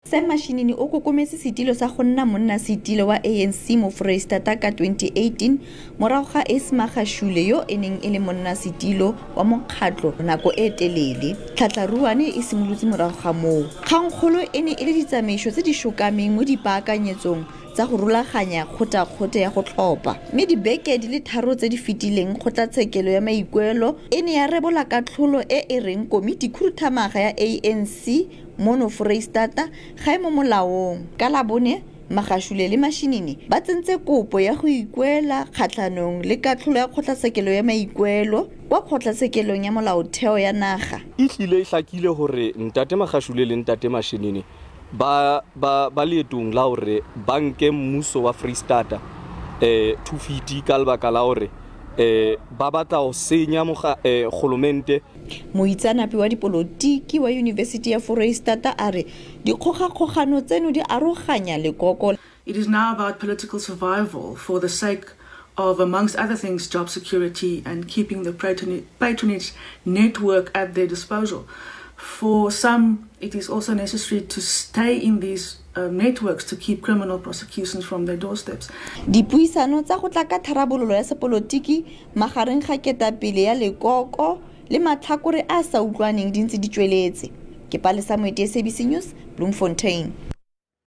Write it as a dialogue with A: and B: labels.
A: Sam Mashinini o kokometse setilo sa go nna monnasetilo wa ANC mo Foreisetata ka 2018 morago ga Ace Magashule yo e neng e le monnasetilo wa mokgatlho nako e telele. Tlhatlharuane e simolotse morago ga moo. Kgangkgolo e ne e le ditsamaiso tse di šokameng mo dipaakanyetsong tsa go rulaganya kgotakgote ya go tlhopha. Mme dibeke di le 3 tse di fetileng kgotlatshekelo ya maikuelo e ne ya rebola katlholo e e reng komiti khuduthamaga ya ANC mono Foreisetata ga e mo molaong. Ka Labone, Magashule le Mashinini ba tsentse kopo ya go ikuela kgatlhanong le katlholo ya kgotlatshekelo ya maikuelo kwa kgotlatshekelong ya molaotheo ya naga.
B: E hlile e hlakile hore ntate Magashule le ntate Mashinini ba leetong la hore ba nke mmuso wa Freistata 250 ka lebaka la hore ba batla ho senya kgolomente.
A: Moitseanape wa dipolotiki wa Yunibesithi ya Foreisetata a re dikgogakgogano tseno di aroganya lekoko.
C: It is now about political survival for the sake of, amongst other things, job security and keeping the patronage network at their disposal. For some, it is also necessary to stay in these networks to keep criminal prosecutions from their doorsteps.
A: Dipuisano tsa go tla ka tharabololo ya sepolotiki magareng ga ketapele ya lekoko le matlhakore a sa utlwaneng di ntse di tsweletse. Ke Palesa Moeti, SABC News, Bloemfontein.